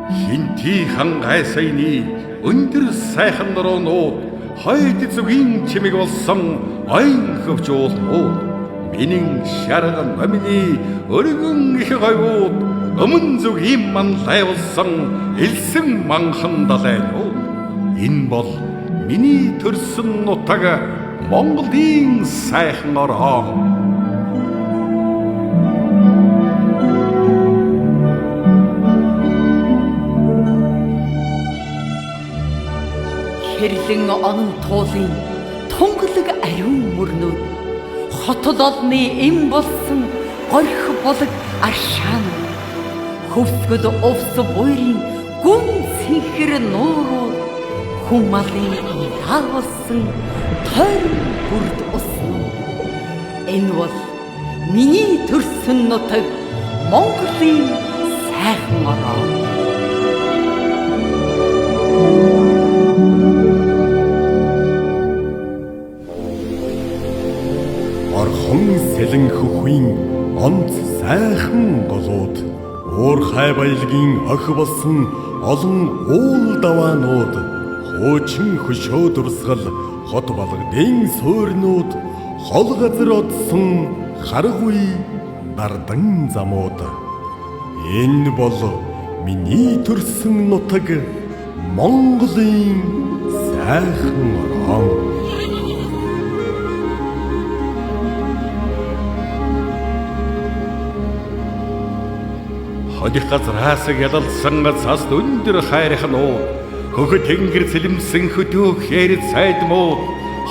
Хинти хангай саяны өндөр сайхан нуруунууд, хойд зүгийн чимэг болсон оюн хөвч уулнууд, минийн шарга номины өргөн их говьуд, өмнө зүгийн манлай болсон элсэн манхан далайнууд. Энэ бол миний төрсөн нутаг Монголын сайхан орон. Хэрлэн онон туулын тунгалаг ариун мөрнүүд, хотол олны эм болсон горих булаг аршаанууд, хөвсгөл увс буйрын гүн цэнхэр нуурууд, хүн малын даа болсон тойрон бүрд уснууд. Энэ бол миний төрсөн нутаг Монголын сайхан орон. Орхон сэлэн хөхвийн онц сайхан голууд, уурхай баялгийн охи болсон олон уул даваанууд, хуучин хөшөө дурсгал хот балгадын суурнууд, хол газар одсон харгуй дардан замууд. Энэ бол миний төрсөн нутаг Монголын сайхан орон. Холих газраас ялалсан цаст өндөр хайрхнууд, хөхө тэнгэр цэлмсэн хөдөө хээр цайдмууд,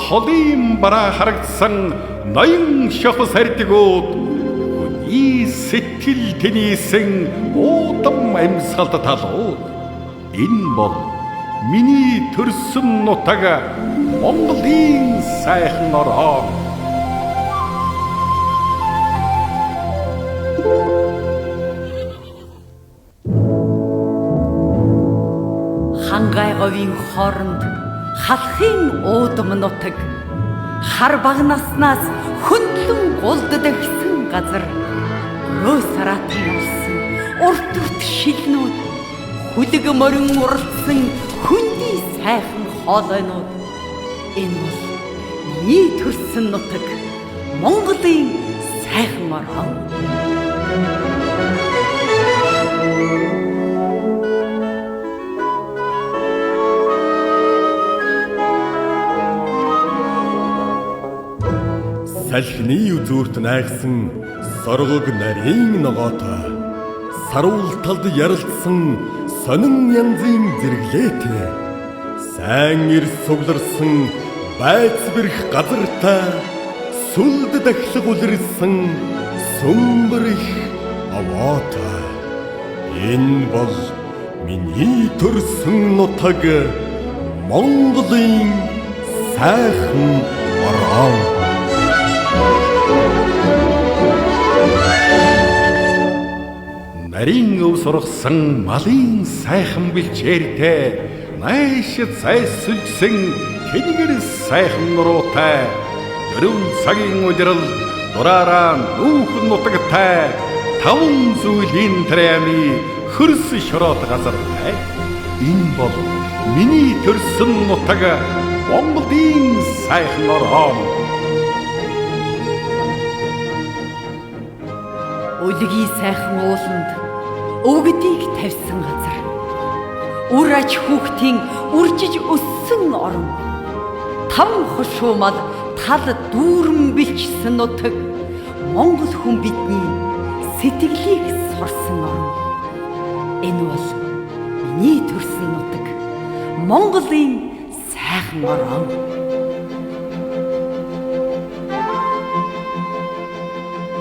холын бараа харагдсан ноён шох сардгууд, хүний сэтгэл тэнийсэн уудам амьсгалд талууд. Энэ бол миний төрсөн нутаг Монголын сайхан орон. Хангай говийн хооронд халахын уудам нутаг, хар багнаснаас хөндлөн гулддагсан газар, өрөө сараатан олсон урт урт шилнүүд, хүлэг морин уралдсан хөндий сайхан хоолойнууд. Энэ бол миний төрсөн нутаг Монголын сайхан орон. Салхины үзүүрт найгсан соргог нарийн ногоотой, саруул талд яралдсан сонин янзын зэрэглээтэй, сайн эр сугларсан байц бэрх газартай, сүлд дахлаг улирсан сүмбэр их овоотой. Энэ бол миний төрсөн нутаг Монголын сайхан орон. Нарийн өв сургасан малын сайхан бэлчээртэй, найш цайсүлжсэн тэнгэр сайхан нуруутай, 4 цагийн удирал дураараа нүүх нутагтай, 5 зүйлийн трями хөрс шороод газартай. Энэ бол миний төрсөн нутаг Монголын сайхан орон. Үлгийн сайхан ууланд өвгдийг тавьсан газар, үр ач хүүхдийн үржиж өссөн орон, 5 хошуу мал тал дүүрэн бэлчсэн нутаг, Монгол хүн бидний сэтгэлийг сурсан орон. Энэ бол миний төрсөн нутаг Монголын сайхан орон.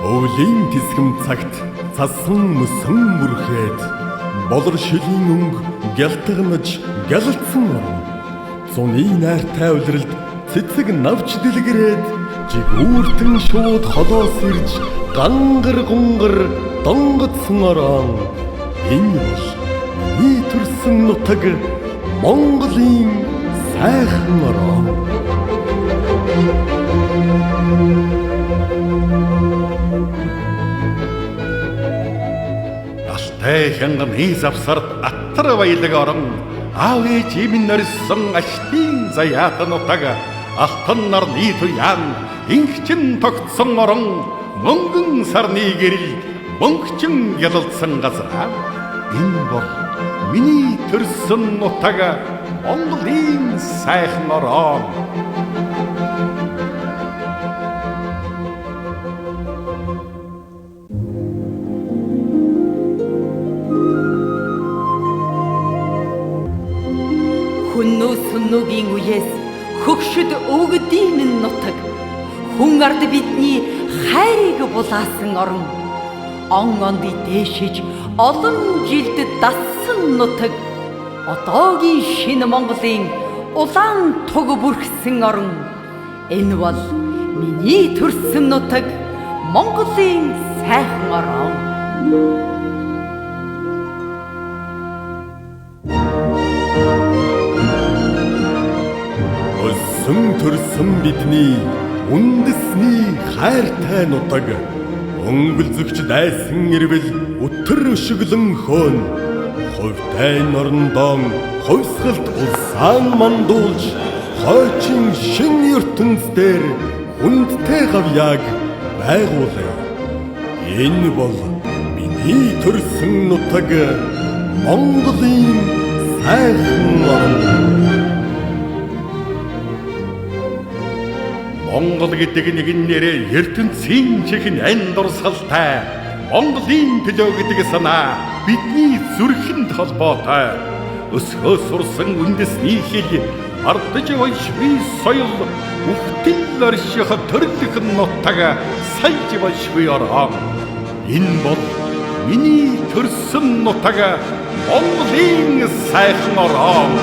Өвлийн тэсгэм цагт цасан мөсөн мөрхөөд, болор шилийн өнгө гялтганаж гялалцсан орон, зуны найртай улиралд цэцэг навч дэлгэрээд, жигүүртэн шууд холоос ирж гангар гунгар донгоцсон орон. Энэ бол миний төрсөн нутаг Монголын сайхан орон. Алдартай хянганы завсарт атар баялаг орон, аав ээж минь орьсон аштын заяат нутаг, алтан нарны туяан инхчин тогтсон орон, мөнгөн сарны гэрэл мөнгөчин ялалдсан газар. Энэ бол миний төрсөн нутаг, Монголын сайхан орон. Хүннүү сүннүүгийн үеэс хөгшөд өвгдийн минь нутаг, хүн ард бидний хайрыг булаасан орон, он онд дээшиж олон жилд дассан нутаг, одоогийн шинэ Монголын улаан туг бүрхсэн орон. Энэ бол миний төрсөн нутаг, Монголын сайхан орон. Өссөн төрсөн бидний үндэсний хайртай нутаг, өнгөлзөгч дайсан ирвэл өтөр өшөглөн хөөн, хувьтай норондон хувьсгалт улсаан мандуулж, хойчин шин ертөнц дээр хүндтэй гавьяаг байгуулъя. Энэ бол миний төрсөн нутаг, Монголын сайхан орон. Монгол гэдэг нэгэн нэрээ ертөнцийн чихэн ан дурсгалтай, Монголын төлөө гэдэг санаа бидний зүрхэнд холбоотой. Өсгөө сурсан үндэсний хэл, мартаж болшгүй соёл, үхтэл орших төрлөх нутаг, сальж болшгүй орон. Энэ бол миний төрсөн нутаг, Монголын сайхан орон.